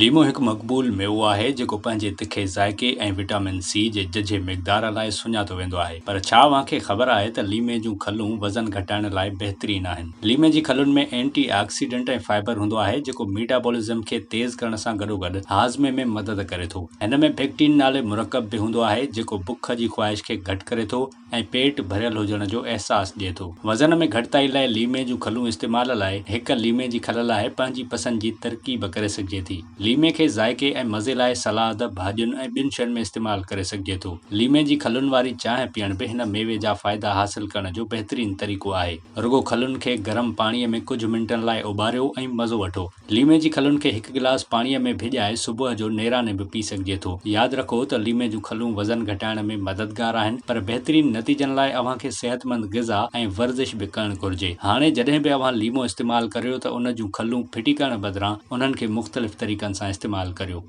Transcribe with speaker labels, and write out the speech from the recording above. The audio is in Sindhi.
Speaker 1: ليمو هڪ مقبول ميوو آهي جيڪو پنهنجي تکي ذائقي ۽ وٽامن سي جي ججهي مقدار لاء سڃاتو ويندو آهي پر ڇا اوهان کي خبر آهي ته ليمي جون کلون وزن گهٽائڻ لاء بهترين آهن. ليمي جي کلن ۾ اينٽي آڪسيڊنٽ ۽ فائبر هوندو آهي جيڪو ميٽابولزم کي تيز ڪرڻ سان گڏوگڏ هاضمي ۾ مدد ڪري ٿو. هن ۾ پيڪٽين نالي مرڪب به هوندو آهي جيڪو بک جي خواهش کي گهٽ ڪري ٿو ۽ پيٽ ڀريل هجڻ جو احساس ڏئي ٿو. وزن ۾ گهٽتائي لاء ليمي جون کلون استعمال لاء هڪ ليمي جي کل لاء پنهنجي پسند جي ترڪيب ڪري سگهجي ٿي. ليمي کي ذائقي ۽ مزي لاء سلاد، ڀاڄين ۽ ٻين شين ۾ استعمال ڪري سگهجي ٿو. ليمي جي کلن واري چانهه پيئڻ به هن ميوي جا فائدا حاصل ڪرڻ جو بهترين طريقو آهي. رڳو کلن کي گرم پاڻي ۾ ڪجهه منٽن لاء اٻاريو ۽ مزو وٺو. ليمي جي کلن کي هڪ گلاس پاڻيء ۾ ڀڄائي صبح جو نيراني به پي سگهجي ٿو. ياد رکو ته ليمي جون کلون وزن گهٽائڻ ۾ مددگار آهن پر بهترين نتيجن لاء اوهان کي صحتمند غذا ۽ ورزش به ڪرڻ گهرجي. هاڻي جڏهن به اوهان ليمو استعمال ڪريو ته ان جون کلون ڦٽي ڪرڻ بدران انهن کي مختلف طريقن سان استعمال ڪريو.